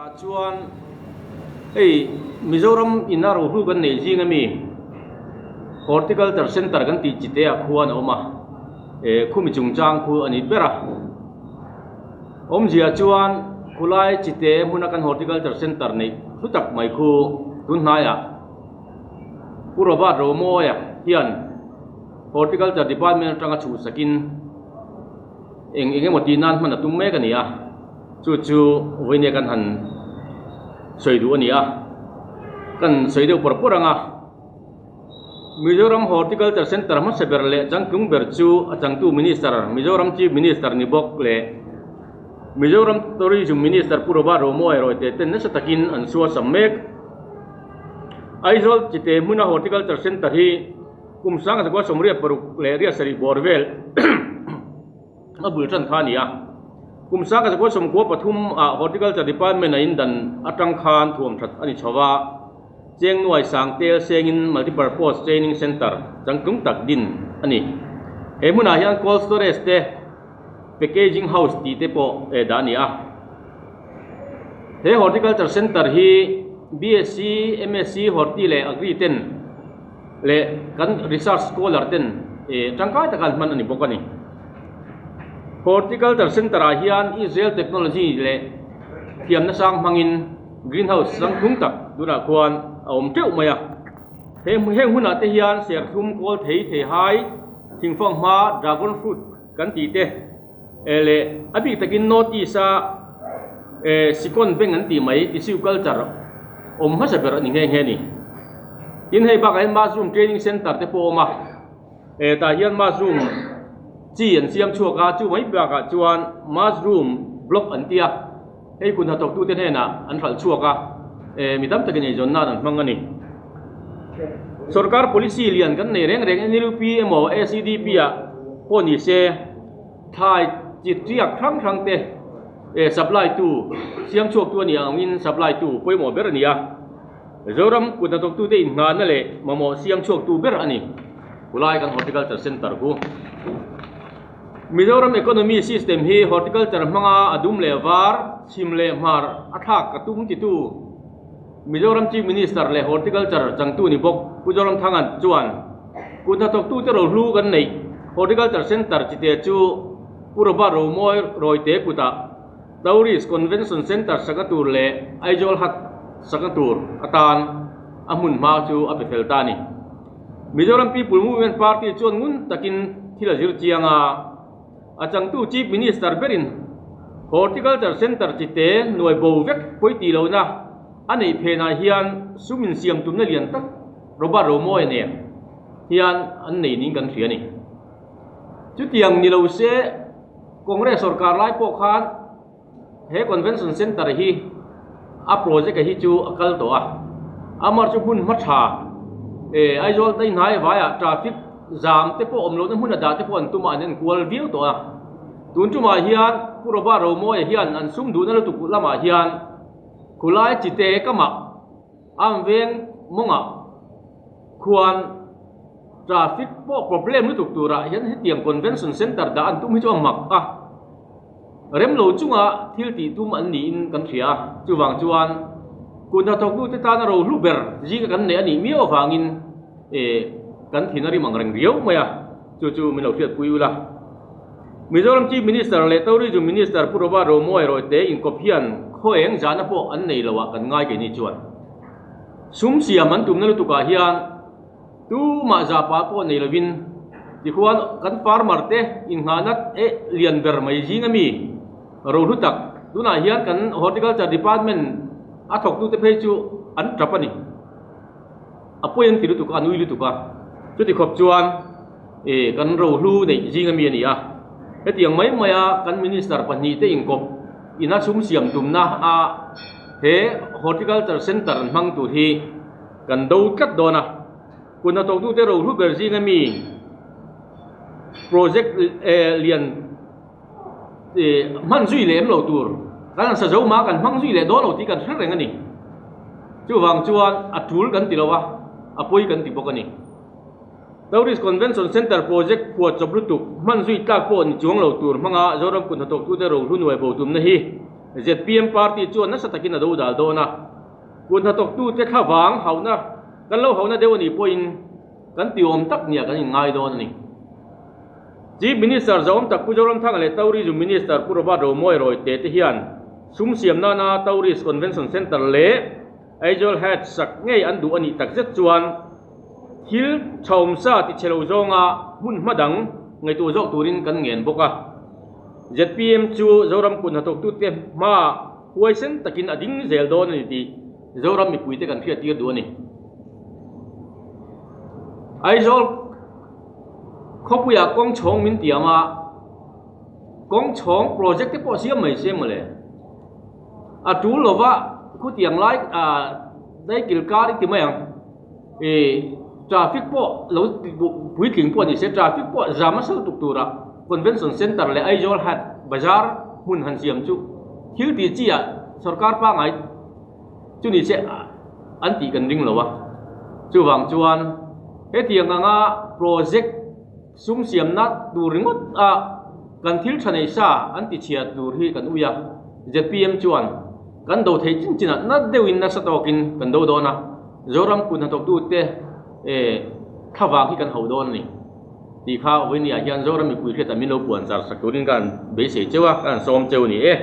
Berah chuan hei Mizoram in a rohlu kan neih zing ami Horticulture Centre kan tih chi te ah khuan a awm a, eh khumi chungchang khu a ni ber a. Awmzia chuan khulai chi te hmuna kan Horticulture Centre neih hlu tak mai khu tun hnaiah Pu Robert Romawia hian Horticulture Department atanga chhuhsakin eng eng emaw tih nan hman a tum mek a ni a, chu chu vawinia kan han sawi duh a ni a, kan sawi deuh pawr pawr ang a, Mizoram Horticulture Centre hmasa ber leh changtlung ber chu a changtu Minister, Mizoram Chief Minister ni bawk leh Mizoram Tourism Minister Pu Robert Romawia rawite ten nasa takin an suasam mek. Aizawl chite hmuna Horticulture Centre hi Kum 1986 leh riat sarih bawr vel a bul tan kha a ni a. Kum 1993 ah Horticulture Department a indan atang khan thuam that a ni chho va, Cheng Nuai Sang Tel Sengin Multipurpose Training Centre changtlung tak din a ni. He hmunah hian cold storage te, packaging house tih te pawh dah a ni a. He Horticulture Centre hi BSc, MSc, Horti leh Agri ten leh kan research scholar ten tangkai taka an hman a ni bawk a ni. Horticulture Centre ah hian Israel technology leh thiamna sang hmangin greenhouse changtlung tak tunah khuan a awm teuh mai a. He heng hunah te hian serthlum kawl thei thei hai, thingfang hma, dragon fruit kan tih te leh a bik takin North East a Sikawn bank an tih mai tissue culture awm hmasa ber a ni nghe nghe a ni. Tin hei bakah hian mushroom training center te pawh a awm a, tah hian mushroom chi an siam chhuak a, chu mai bakah chuan mushroom block an ti a, hei kun hnathawktute hnenah an hralh chhuak a, mi tam takin eizawn nan an hmang a ni. Sorkar policy lian kan nei reng reng NLUP emaw ACDP ah pawh ni se thlai chi tiak hrang hrang te supply tu siam chhuak tu a nih angin supply tu pawimawh ber a ni a. Zoram kut hnathawktute inngahna leh mamawh siam chhuaktu ber a ni. Khulai kan Horticulture Centre khu. Mizoram economy system hi horticulture hmanga a dum leh var, chhim leh hmar a thlak ka tum titu Mizoram Chief Minister leh Horticulture changtu ni bawk Pu Zoramthanga chuan kut hnathawktute rohlu kan neih Horticulture Centre chite chu Pu Robert Romawi Rawite kutah Tourist Convention Centre saka tur leh Aizawl Hut saka tur atan a hmun hma chu a pe fel ta a ni. Mizoram People Movement Party chuan ngun takin thil a zir chiang a, a changtu Chief Minister berin Horticulture Centre chite nuai bo vek pawi tih lohna a neih phenah hian sum insiam tumna lian tak Robert Romawia nen hian an nei niin kan hria a ni. Chutiang ni lo se Congress sorkar lai pawh khan He Convention Centre hi a project a hi chu a kal tawh a, amah chu hmun hma tha eh Aizawl te hnai vaiah traffic zam te pawh awm lohna hmun a dah te pawh an tum a an enkual viau tawh a, tun tumah hian Pu Robert Romawia hian an sum duhna lutuk lamah hian khulai chite kamah am veng mawngah khuan traffic pawh problem lutuk turah hian hetiang Convention Centre dah an tum hi chu a mak a. Rem lo chunga thil tih tum an niin kan hria a, chuvang chuan kut hnathawktute tana rohlu ber zinga kan neih a nih miau avangin kan thin a rim ang reng riau mai a, chu chu min lo hriatpui ula. Mizoram Chief Minister leh Tourism Minister Pu Robert Romawia Rawite inkawp hian khaw eng zahna pawh an nei lo ah kan ngai keini chuan. Sum siam an tumna lutukah hian Tumah zahpah pawh nei lovin tikhuan kan farmer te inngahna eh lian ber mai zing ami rohlu tak tunah hian kan horticulture department a thawktute phei chu an tap a ni. A pawi an ti lutuk a, a nui lutuk a, chuti khawp chuan eh kan rohlu neih zing ami a ni a. Hetiang mai maia kan minister pahnihte inkawp ina sum siam tumna a he horticulture centre an hmang tur hi Kan do tlat dawn a, kut hnathawktute rohlu ber zinga mi project lian hman zui leh em lo tur kan han sa zo mah kan hmang zui leh dawn lo tih kan hre reng a ni. Chuvang chuan a tul kan ti lo a, a pawi kan ti bawk a ni. Tourist Convention Centre project phuah chawp lutuk hman zui tlak pawh ni chuang lo tur hmanga Zoram kut hnathawktute rohlu nuai bo tumna hi. Zpm party chuan nasa takin a dodal dawn a, kut hnathawktute thlavang hauhna kan lo hauhna deuh a nih pawhin kan tiawm tak nia kan inngai dawn a ni. Chief Minister Zawm tak Pu Zoramthanga leh Tourism Minister Pu Robert Romawi Rawite te hian sum siam nana Tourist Convention Centre leh Aizawl Hat sak ngei an duh a nih takzet chuan thil thaumsa ti chhe lo zawnga hmun hma dang ngaihtuah zawk turin kan ngen bawk a. Zpm chu Zoram kut hnathawktute hmaah huaisen takin a ding zel dawn a ni tih Zoram mipuite kan hriattir duh a ni. Aizawl khawpuiah kawng chhawng min tiam a, kawng chhawng project te pawh siam mai se mawle. A tul lova khutiang lai ah daikil kar i ti mai ang. Ih traffic pawh lo puitling pawh ni se traffic pawh zam a sal tuk tura convention centre leh Aizawl hat bazar hmun han siam chu thil tih chi ah sorkar pangngai chu ni se an tih kan ring lo a. Chuvang chuan hetiang anga project sum siamna tur ringawt a kan thil tha nei sa an ti chhia tur hi kan ui a, zpm chuan kan do thei chin chinah na deuhin nasa tawkin kan do dawn a, Zoram kut hnathawktute thlavang hi kan hauh dawn a ni tih kha vawinia hian Zoram mipui hriatah min lo puan zar sak turin ka han beisei cheu a, ka han sawm cheu a ni e.